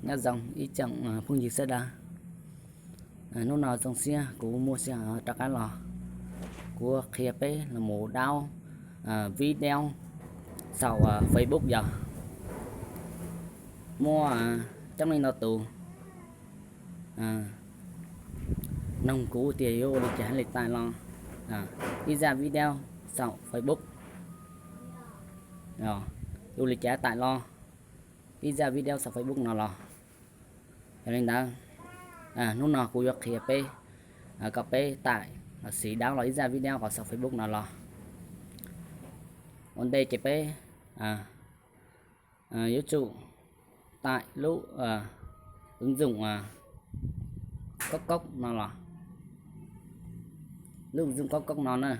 Nyob zoo ib tsoom phooj ywg sawv daws. Hnub no zoo siab kuv muaj sij hawm rov qab los, kuv qhia peb los mus daub video saum Facebook yog muaj coob leej ntau tus noog kuv tias yuav ua li cas thiaj li tải los ib zaj video saum Facebook, ua li cas tải los ib zaj video saum Facebook no los. Yog li ntawd, hnub no kuv yuav qhia peb kom peb tải lossis daub los ib zaj video qhov saum Facebook no los. Ua ntej ces peb yuav tsum tải lub ứng dụng Cốc Cốc no los, lub ứng dụng Cốc Cốc no na.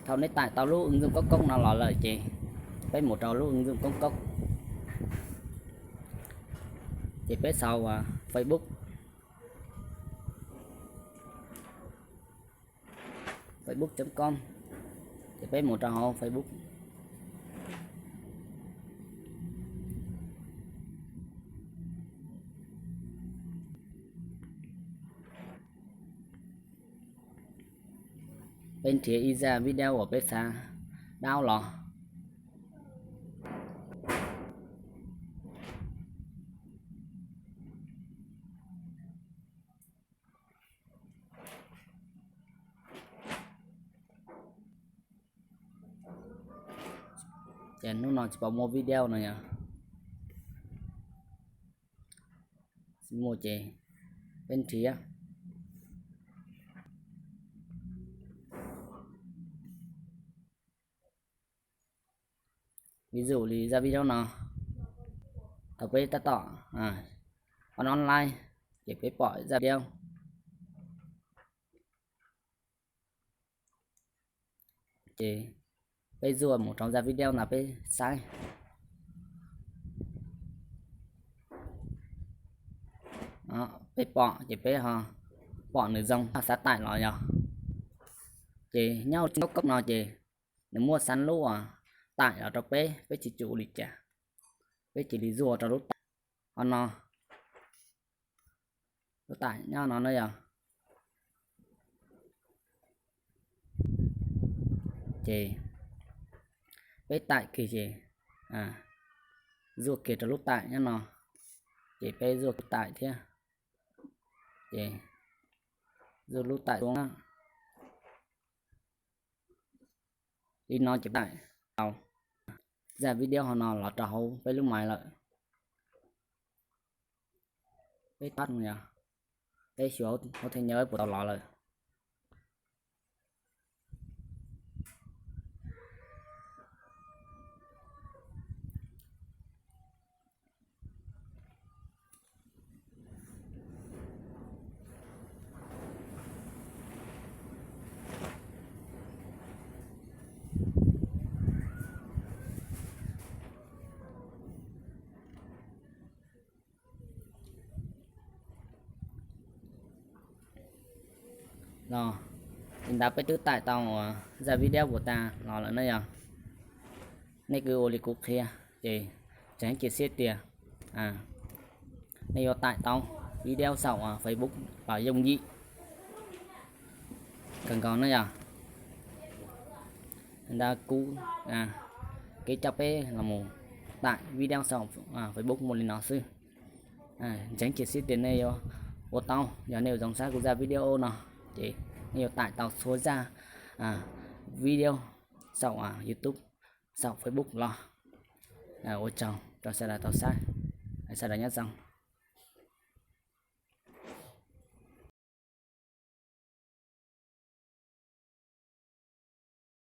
Thaum nej tải tau lub ứng dụng Cốc Cốc no los lawm ces peb mus rau lub ứng dụng Cốc Cốc, ces peb sau Facebook, facebook chấm com, ces peb mus rau hauv Facebook. Peb nrhiav ib zaj video uas peb xav daub los. Ces hnub no tsis pom muaj video no yog, tsis muaj ces peb nrhiav. Ví dụ li zaj video no, thaum peb tab tom online ces peb pom zaj video, ces peb zuaj mus rau zaj video ntawd peb saib. Peb pom ces peb ho pom nws zoo ho xav tải los yog. Ces nyob hauv Cốc Cốc no ces nws muaj xav lub tải los rau peb, peb tsis tsum ua li cas, peb cia li zuaj rau lub tải ho no, lub tải nyob no na yog. Ces peb tải kiag ces zuaj kiag rau lub tải nyob no, ces peb zuaj lub tải thiab, ces zuaj lub tải ua li no ces peb tải tau zaj video ho no los rau hauv peb lub máy lawm. Peb tắt, peb xyuas hauv thế giới puas tau los lawm. Los, li ntawd peb twb tải tau zaj video puas tas los lawm na yog. Nej kuj ua li kuv qhia, ces tseem cia siab tias nej yuav tải tau video saum Facebook los yooj yim kawg nkaus na yog. Ntawd kuv kev coj peb los mus tải video saum Facebook muaj li no xwb. Tseem cia siab tias nej yuav ua tau, yog nej yuav zoo saib kuv zaj video no, ces nej yuav tải tau txhua zaj video saum YouTube, saum Facebook los. Ua tsaug rau sawv daws tau saib, sawv daws nyob zoo.